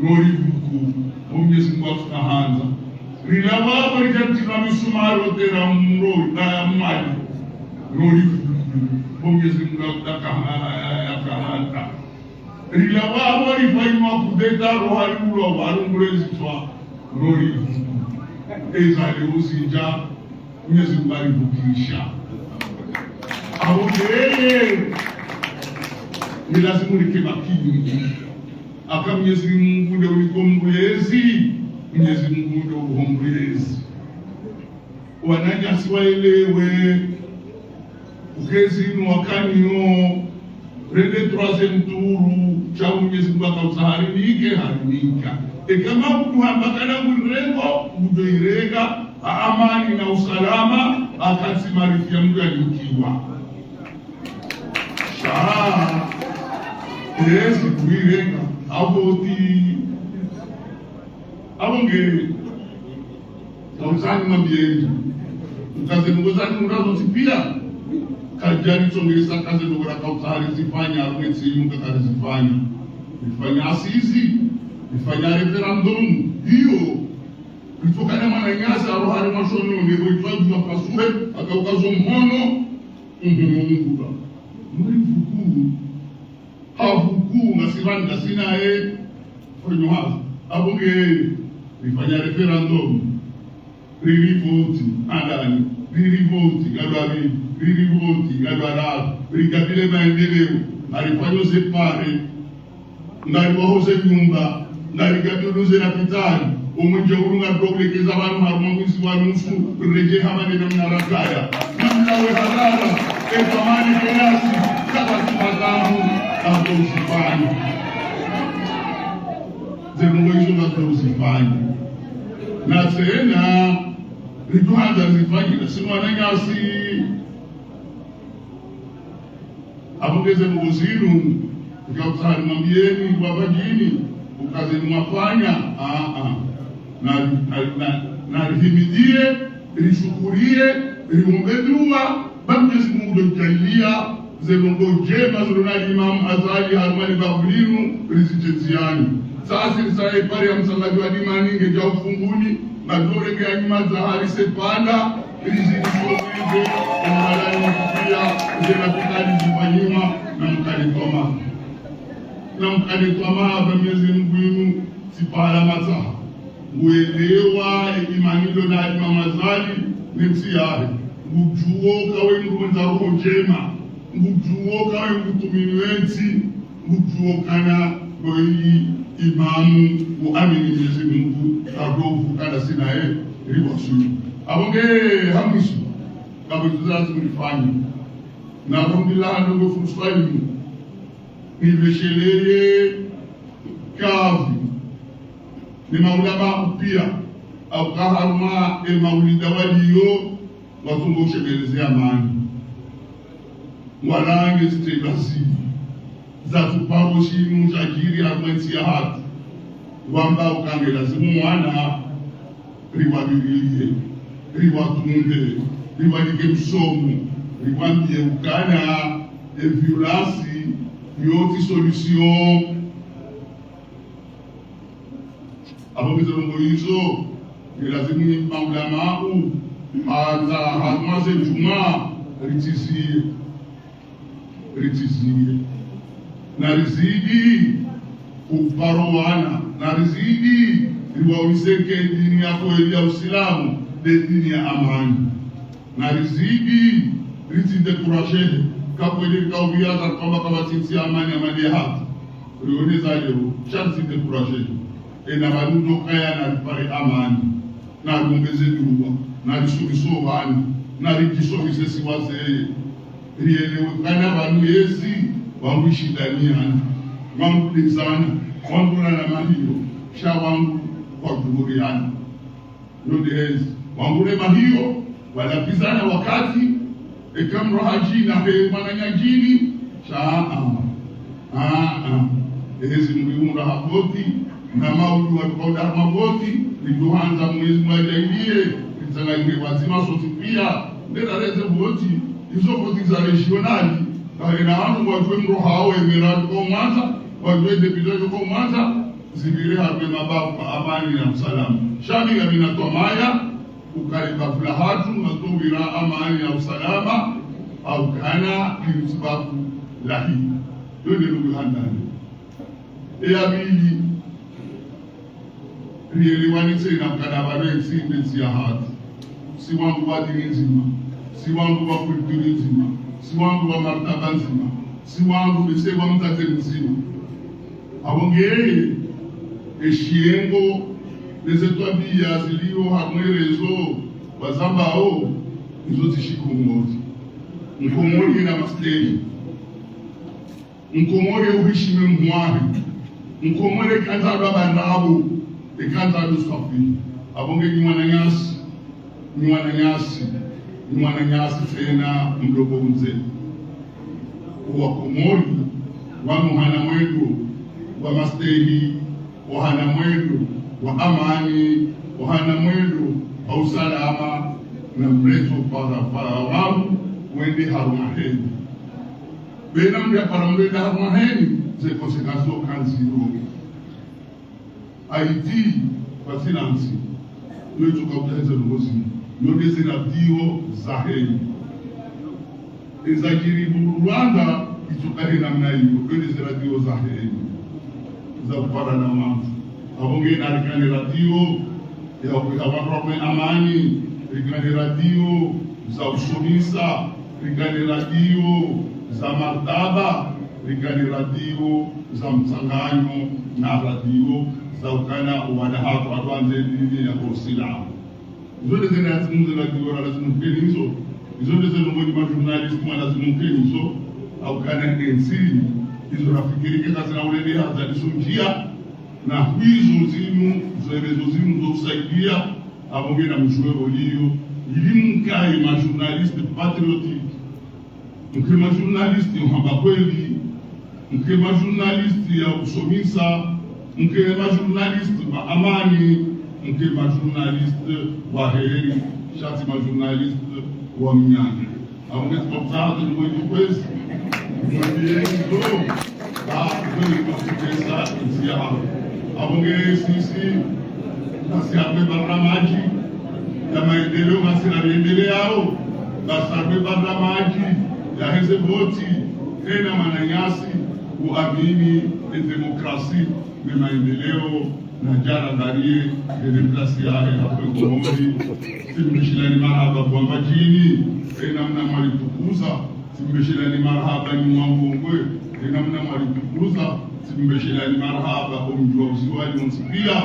no rivuku, bo Mwenyezi Mungu atsukahandza. Rila pvapvo rikati na misumari otera mro, na ya mali, no rivuku, bo Mwenyezi Mungu atsukaha-, atsukahandza. Rila pvapvo rifanyiwa kudeta rohari ulwa warungule zitswa, no rivuku. Eza leo zindja, Mwenyezi Mungu arivukisha. Aho ndeye, ni lazimu rike makini. Aka Mwenyezi Mungu nde uliko mbulezi, Mwenyezi Mungu nde uho mbulezi. Wananyasi waelewe, ukezi inu wakaniyo, rende troisième tour, sha Mwenyezi Mungu akautsaha harinike, harinika. Eka maudu hamba kana mwirengo, ngudo irenga, ha amani na usalama, akatsi marifi ya Mungu yalikiwa. Sha, ezi kuirenga, apvo ti, apvo nge, Kautsani mwambieni. Ukaze ndrongo zani murazo zipvira. Kadjari tsongesa kaze ndrongo ra kautsa harizifanya, harumwa entsi inu kakarizifanya. Rifanya asizi, rifanya referendum, iyo. Ritsokana mwananyasi, aro hari mashono, nebo itwa djua pasuhe, akaukazo mhono, mhono mkubwa. Muri vuku. Havuku, ngasi pvanu ngasinaye, fanyo hazi. Apvo nge, rifanya referendum. Ririvoti, andani, ririvoti, ngalwari, ririvoti, ngalwara, rigabile maendeleo, ngarifanyo zepare, ngariwahoze nyumba, ngarigabiluze lapitali, omwenje ulu ngaridjo ulekeza pvanu harumwa mwezi wa nusu, riredjee hama nena mnarakaya. Namlawe harara, etamani kenasi, kaba sipatamu, kato usifanya. Ze ndrongo izo kato usifanya. Na tsena, rituhandza zifanyila, sinu wananyasi, apvo ngeze ndrongo zinu, nikautsaha nimwambieni, wapvadjini, ukaze nimwafanya, a, a. Na, na, na, na rihimidiye, rishukurie, riombe dua, ba Mwenyezi Mungu ndo djaliya, ze ndrongo ndjema, zilo na Imam Azali, harumwa le bavu linu, rizitseziani. Sasi, risaye pare ya msangadji wa dimani, ngedja ufunguni, madore ke anyima za hari sepanda, rizidi sokeze, ombalani mwakufiya, zena pitali zifanyima, na mkali toma. Na mkali toma, ba Mwenyezi Mungu inu, tsipvala matsaha. Nguelewa, e imani lo na Imam Azali, ne ntsi yahe. Ngudjuo kawe mndru mwendza roho ndjema. Ngudjuo kawe ngutumini wentsi. Ngudjuo kana ngoyi imamu, uamini Mwenyezi Mungu, kadovu kana sinaye, riwasulu. Apvo nge hamwiso, kapvo izo zazi mlifanya. Na alhamdulillah, ndrongo futswa inu. Nivesheleye kavi. Ni maulama upia, au kaharumwa e maulida waliyo, watungo ushemeleze amani. Walange zitendwa zivi. Za tuparo shinu shadjiri harumwa entsi yahatru. Wamba ukange lazimu wana, riwavirilie, riwatunde, riwanike msomo, riwambie ukana, e violence, yo tsi solution. Apvo ngizo ndrongo izo, ni lazimu ni maulamau, handza harumwa ze djumwa, ritsiziye. Ritsiziye. Na rizidi, kuparo wana. Na rizidi, riwaonese ke dini ya kweli ya Usilamu, nde dini ya amani. Na rizidi, ritsidécourager, ka kweli rikauviaza kwamba kapvatsi ntsi ya amani, amani yahatru. Rioneza leo, sha ritsidécourager. Ena pvanu ndo kaya na ripare amani. Na riombeze dua, na risumiso vanu, na ridjisumise si wazee. Rielewe kana pvanu yezi, wangu ishindaniana, wangu lezana, wangu nana mahiro, sha wangu kwa kuhuriana. Yo ndehezi. Wangure mahiyo, walapvizana wakati, eka mdru hadjina he mwananya djini, sha, ah, ah, ah. Ehezi mdru yumra ha voti, na maudhu wa kaunda ha mavoti, nidjo handza Mwenyezi Mungu ajaliye, nitsanganyihe wadzima sontsi piya, nde rareze voti, izo voti za régional, kahena hanu wadjuwe mdru hawo, emera kwa mwandza, wadjuwe député kwa mwandza, zipvire harumwa mabavu kwa amani na usalama. Sha mi ngamina twamaya, ukaya bavu lahatru, matowira amani na usalama, au kana liutsibavu lahi. Yo nde ndugu handani. Eya pvili, rielewane tsena ukana pvanu entsi, entsi yahatru. Si wangu wa dini ndzima, si wangu wa culture ndzima, si wangu wa martaba ndzima, si wangu bese wa mtsatse mdzima. Apvo nge eshiyengo neze twabiya ziliyo harumwa erezo wazambao, izo tsi shikomori. Mkomori na mastehi. Mkomori uhishime mwahe. Mkomori ekandza ndo bandabu, ekandza ndo swafi. Apvo nge nyi wananyasi, nyi wananyasi, nyi wananyasi tsena mloko undze. Wakomori, wanu hana mwendo wa mastehi, wahana mwendo wa amani, wahana mwendo wa usalama, na mrezo para, para wangu wende harumwa heni. Bena mdru ya para mdru yende harumwa heni, ze conséquences zo kandzi ro. Haïti, kwa silence. Yo itsoka utaheza ndrongo zinu. Yo nde ze radio za heni. Eza djiri Burundi, itsoka he namna iyo. Yo nde ze radio za heni. Za upara na wandru. Apvo nge narikane radio ya, ya wandru wa amani, rikane radio za usomesa, rikane radio za martaba, rikane radio za mtsanganyo, na radio za ukana wana hatru hatru wandze dini ya Usilamu. Izo nde ze lazimu, ze radio ra lazimu mkenizo. Izo nde ze ndrongo nyi majournaliste mwa lazimu mkenizo. Au kana entsi, izo rafikiri ke kazina ulele haza lisunjia. Na hwizo zinu, zo erezo zinu zo usaidia, apvo nge na mdjuwe oliyo, ili mkaye majournaliste patriotique, mke majournaliste yohamba kweli, mke majournaliste ya usomesa, mke majournaliste wa amani, mke majournaliste wa heri, sha tsi majournaliste wa mnyanya. Apvo nge tsi mtsaha tu mwe kwezi. Mwe izo. Ba, kwezi kwa kutesa entsi yahatru. Apvo nge sisi, ngasi harumwa barnamaji ya maendeleo, ngasi na maendeleo yao. Ngasi harumwa barnamaji ya heze voti. Ena mwananyasi uamini e demokrasi ne maendeleo. Na djara ndariye, nde démocratie yahe, hapvo Komori. Tsimbishilani marahaba kwa madjini, ena mna mwalitukuza. Tsimbishilani marahaba nyi wa Mvongwe, ena mna mwalitukuza. Tsimbishilani marahaba omdji wa Uziwani wontsi piya,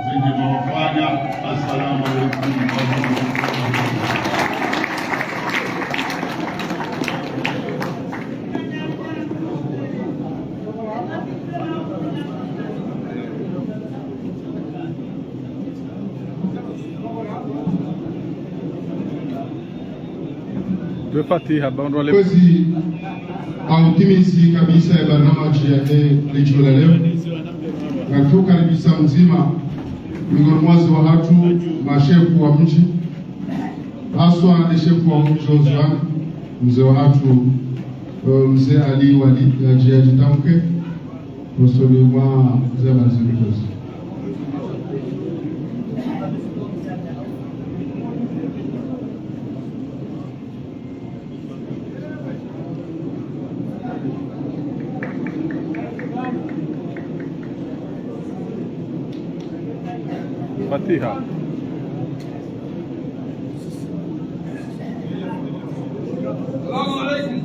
zendje mawafanya. Assalamu alaikum warahmatullahi wabarakatuh. Twe Fatiha, bandrwa le. Kwezi ha utimizi kabisa ya barnamaji ya le, le djio la leo. Ngatukaribisa mdzima, miongoni mwa wazee wahatru, mashefu wa mdji, haswa le shefu wa mdji wa Uziwani, mzee wahatru, eh, mzee Ali Wali, yadje yadjitamke. Usoni mwa zama zilikozi. Fatiha. Salamu alaikum.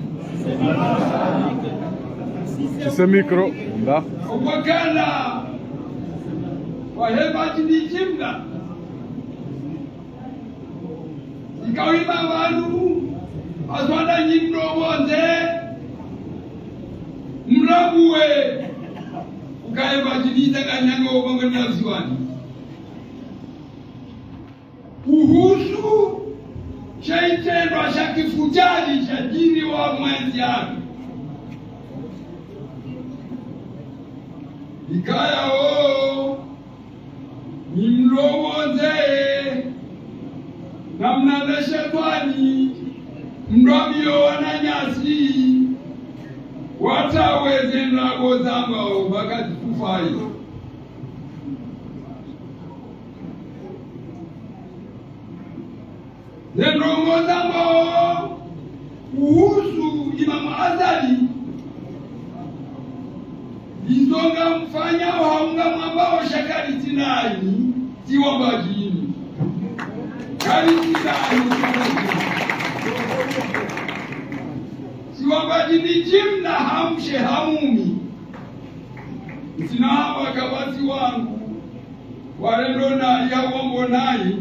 Tise micro, nda. Okwakala waheba tshindi tshimda. Ikawima wanu, aswanda nyimdo bonze, mrabuwe, ukaheba tshindi tsanganyango bongo na Uziwani. Uhusu she shitrendwa sha kifudjari shadjiri wa mwezi yanu. Ikaya o, ni mlongoze, na mnale shetwani, mdrwambiyo wananyasi, wataweze ndrabo zambao baka zikufayi. Ze ndrongoo zambao uhusu Imamu Azali, izo ngamfanyao hau ngamwambao sha kalitsi nani, tsiwamba djini. Kalitsi nani, tsiwamba djini. Tsiwamba djini djimna hamshe hamumi. Ntsina hamba kapvatsi wangu, warendo nayi hau wambo nayi,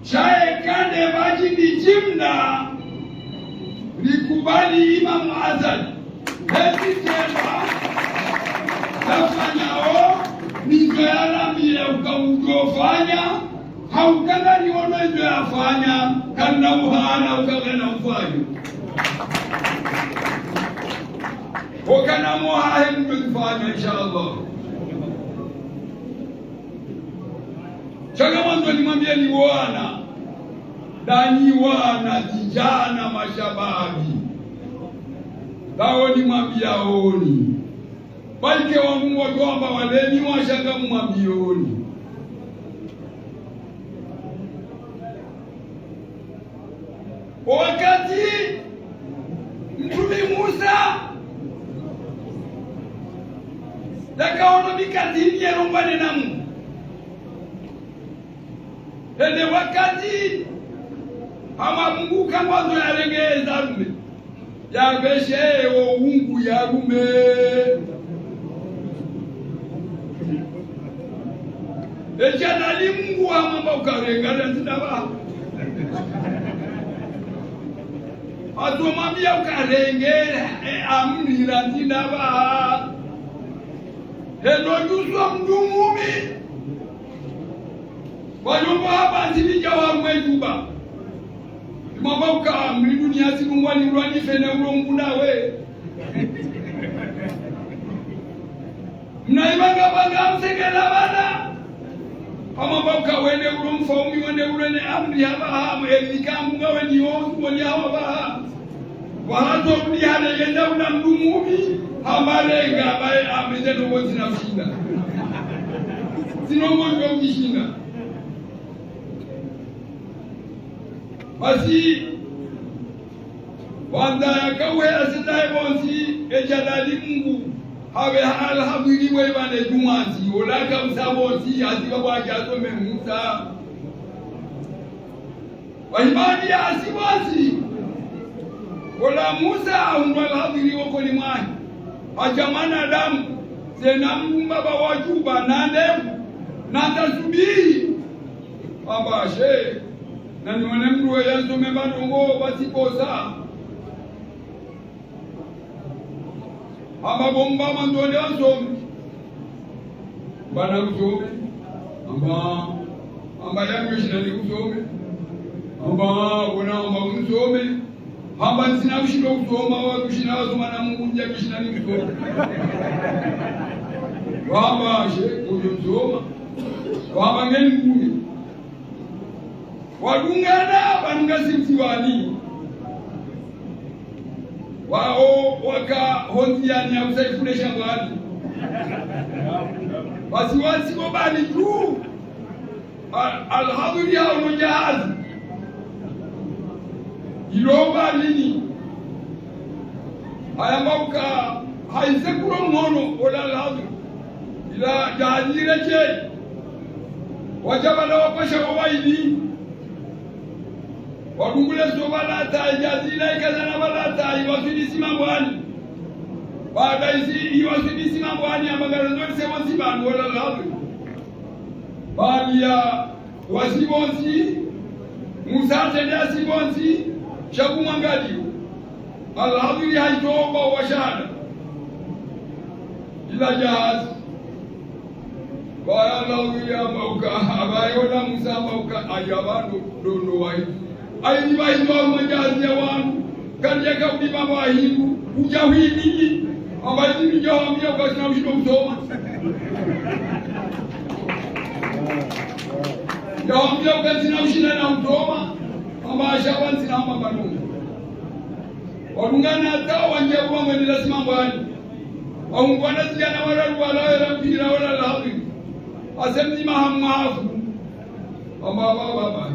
sha eka nde pvadjini djimna, likubali Imamu Azali. Hezi teba, yafanyao, nizo yalambiya uka udjofanya, hauka ngaliono izo yafanya, kana uhana, uka kana ufanyo. Ukana mwaha he mdjofanya, inshallah. Sha ngamwandzo nimwambiyeni wana, ndanyi wana, zidjana, mashababi. Bawo nimwambiyaoni. Balike wangu ngwadjwamba waleni washa ngamwambiyaoni. Wakati Mtrume Musa yakaono mikati ini yelongwa ne namu. Ende wakati hama Mungu kangwandzo yarenge eza rume. Yapveshe wo wungu yarume. Edjana li Mungu hamwamba uka renga randzi ndapvaha. Hatsomwambiya uka renge, e, amri randzi ndapvaha. Hendo djuzwa mdru mumi. Pvanyongo hapvandzi lidja wa mwe djuba. Imwamba uka mri duniya tsi lungwa ni ulwa ni fene ulo mkuna we. Mna ibanga banga msengela bana. Hamwamba uka wende ulo mfaumi wende ulo ne amri hapvaha, elika munga weni yonsu woni hapvaha. Wahatso kuli hale yenda una mdru mumi, hamba renga baye ameze ndrongoo zina mshinda. Zindrongoo zina mshinda. Basi, wandza yakauhe asindaye wontsi, edjana li Mungu, hapve ha alhamdulillah we bane djumwantsi, ola kausa wontsi, haziba wadja asome Musa. Wahimani ya asiwasi. Kola Musa ahundru alhadhiri wokoni mwahe. Hadja mwanadamu, tsena mdru mbaba wa djuba, na ndevu, na tasubihi. Hamba she, na niwone mdru we yansome mba ndrongoo, basi kosa. Hamba bo mbaba ntsonde wansome. Mba na usome. Hamba, hamba ya mwishinda ni usome. Hamba, bona hamba unsome. Hamba ntsina ushinda usoma, wa ushinda wasoma na Mungu ndja mwishinda ni usome. Hamba she, uyo usoma. Hamba ngeni kumi. Wadungana, pvanu ngasi mtsiwani. Wawo waka hondziyani ya usaifule shangwani. Wasiwasi bo bani tu. Al-, alhamdulillah, ono jahazi. Ilo banini. Hayamba uka, haise kulo mhono, ola alhamdulillah. Ila jahazi ile che. Wadja bala wapasha wawaidi. Wadungule so balata, ijazi ila ikazana balata, iwaswili simambwani. Baada isi, iwaswili simambwani, amagara zoni sewo simambwani, wala lawe. Baada ya wasiwasi, Musa tende asiwasi, shaku mwangalio. Alhamdulillah, haitoba wa shahada. Ila jahazi. Wala uya mauka, abayo na Musa mauka, ayabano, dondo wai. Ayi ni bayi wa majazi ya wanu, kandi ya kaudi baba hingu, uja hwini, abayi ni mja wambia ukasina ushindo usoma. Ya wambia ukasina ushinda na usoma, amba asha wansi na amba banu. Walungana hata wandjia kuwa mwenye lazima mbwani. Wahungwana zijana wala luwala wela mpira wala lawi. Ase mdzima hamwafu. Amba baba baba.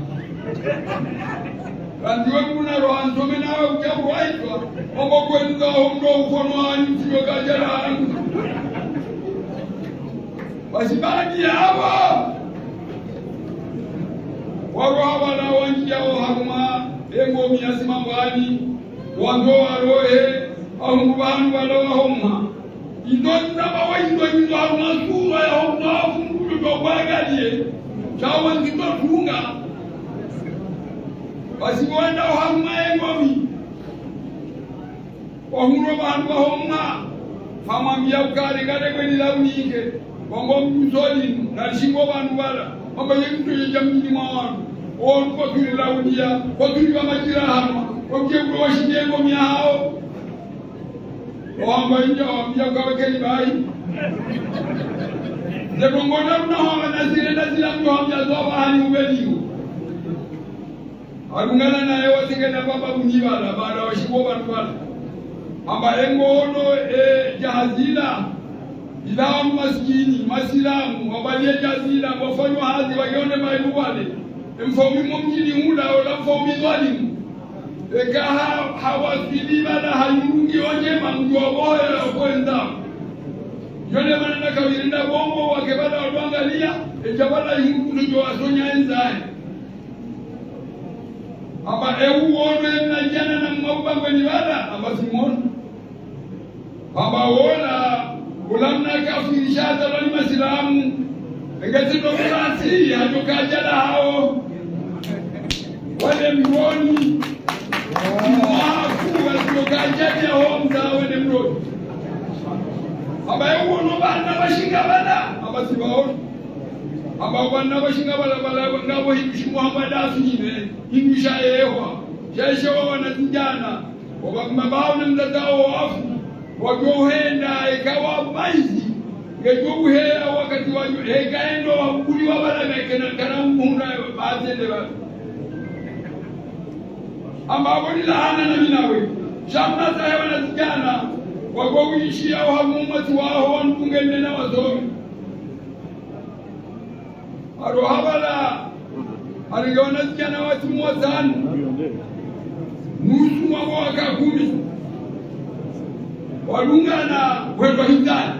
Kandiwe kuna roha nsome nawe uja kuwaitwa. Amba kwenuka hondo ukono hanyu tiyo kajara hanyu. Basi baadi ya hapvo, waroha wala wandjia wo harumwa engomi ya simambwani, wando warohe, ahungu pvanu wala wahomha. Izo nzaba wa izo izo harumwa sura ya homha afungu yo wagalie, shawo nzito tunga. Basi wanda harumwa engomi. Wahundro pvanu pvahomha, pvamwambia ukaya ngale kweni launike, wango mduzolinu, na lishingo pvanu pvala, wamba ye mtu ye jamini mwa wanu, wonu kwatulilaunia, kwatuliwa majira hama, wamke ulo washindie engomi yahawo. Wamba inja wambia ukaya keni bayi. Ze kongona luna hawa nazile nazila mtu wambia zowa hani ubeliyo. Alungana naye watsike na baba mnyi pvala, pvala washiwo pvanu pvala. Amba engono, e, jahazila, ila masikini, masilamu, wabaliye jahazila, wafanywa hazi, wayone mailu wale. Emfaume mo mdjini hula, ola mfaume dhwalimu. Eka ha, hawaswili pvala, hayurungi wanyema, mdjuwa woye, kwenda. Yone mana nakawirinda bongo, wake pvala, wadwangalia, eja pvala, yurungi, ndjo wasonya enzaye. Amba ewu wono emna jana na mwauba ngweni pvala, amba simono. Amba wola, ula mna kafiri sha zalwa ni masilamu. Engeti ndo mnasi, hadjo kaja la hawo. Wale mroni. Mwafu, wadjo kaja la hawo mza wale mroni. Amba ewu wono pvana washinga pvala, amba siwaono. Amba pvana washinga pvala pvala, ngapvo hindru shi Muhammad afinyine, hindru sha yehwa, sha yeshewa wana zijana, oba kumba bawo na mdzadze wawo wafu, wadjo uhenda, eka wa maizi, ngedjo uheya wakati wadjo, eka endo wa kuli wa pvala, eka na kana umuhunda, batsende pvala. Amba apvo ni lahana na minawe, sha mna zahe wana zijana, wadjo uishiya oha mumati waho, wanu kungende na wasome. Aroha pvala, aringe wana zijana watsumwa zanu. Nusu mwapvo waka kumi. Walungana, wendwa hitani.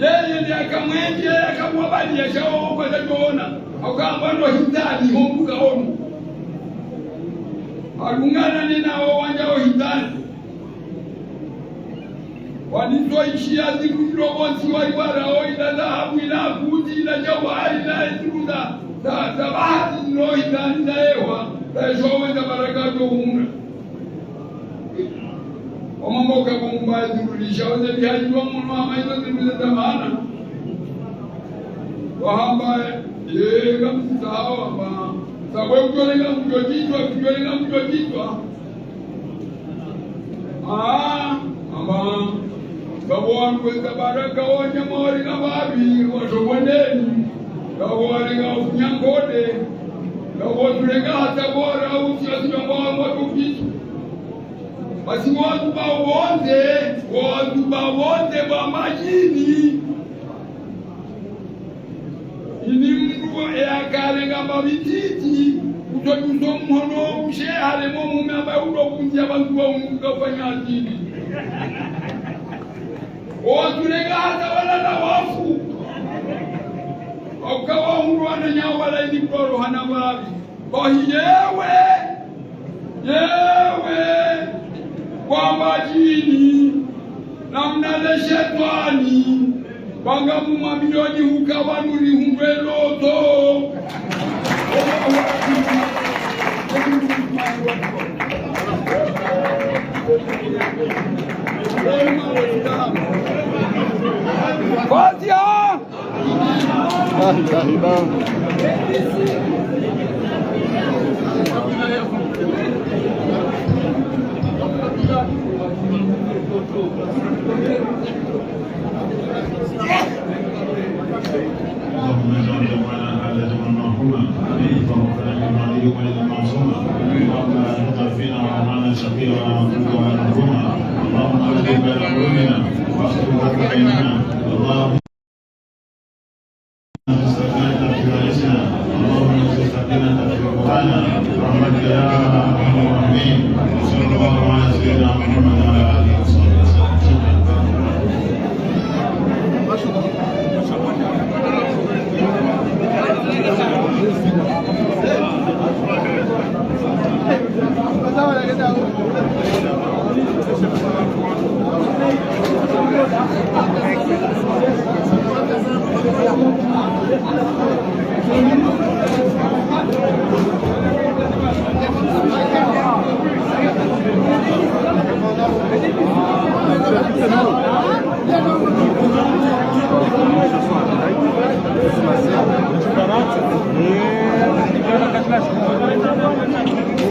Yeye ndi akamwenje, akamwabali ya shawo kwa zadjona. Akamba ndo hitani, hombuka onu. Alungana nena wo wandja wo hitani. Wanizo ishiya zindru zilo pvontsi wa iwara wo, ila dhahabu, ila kuti, ila jawahari, ila zindru za, za, za bahati zilo hitani za ewa, za eshowe za baraka zo umra. Omambo ka bomba zindru lisha, oze bihaji wa munu ama izo zindru za zamana. Wahamba, ye, kamsisa hawa, ma, sawe kujole kamjojitwa, kujole kamjojitwa. Ah, amba, ngapvo wandru weza baraka wanyama warenga babi, watoboneni, ngapvo warenga ufunya nkode, ngapvo turenga hata bora, uti asibamba watukitu. Basi wandru ba wonde, wandru ba wonde ba majini. Ini mndru e akarenga mabititi, utojuzo mhono mshe haremo mume amba udo kunzia bantu wa unga ufanya adili. Owatureka hata walala wafu. Wakawa hundru wananya wala ini mdoro hana wabi. Bahi yewe, yewe, kwa majini, na mna le shetwani, banga mumamiliyoni huka pvanu rihundre loto. Allahu Akbar. Fatiha! اللهم اجعل جمعنا هذا جمعا مرحوما، وتفرقنا من بعده غير معصوما. اللهم لا تجعل فينا ولا معنا شقيا ولا مطرودا ولا محروما. اللهم ألف بين قلوبنا وأصلح ذات بيننا. اللهم انزل السكينة في مجلسنا. اللهم انزل السكينة في قلوبنا برحمتك يا أرحم الراحمين. وصلى الله على سيدنا محمد وعلى آله وصحبه وسلم.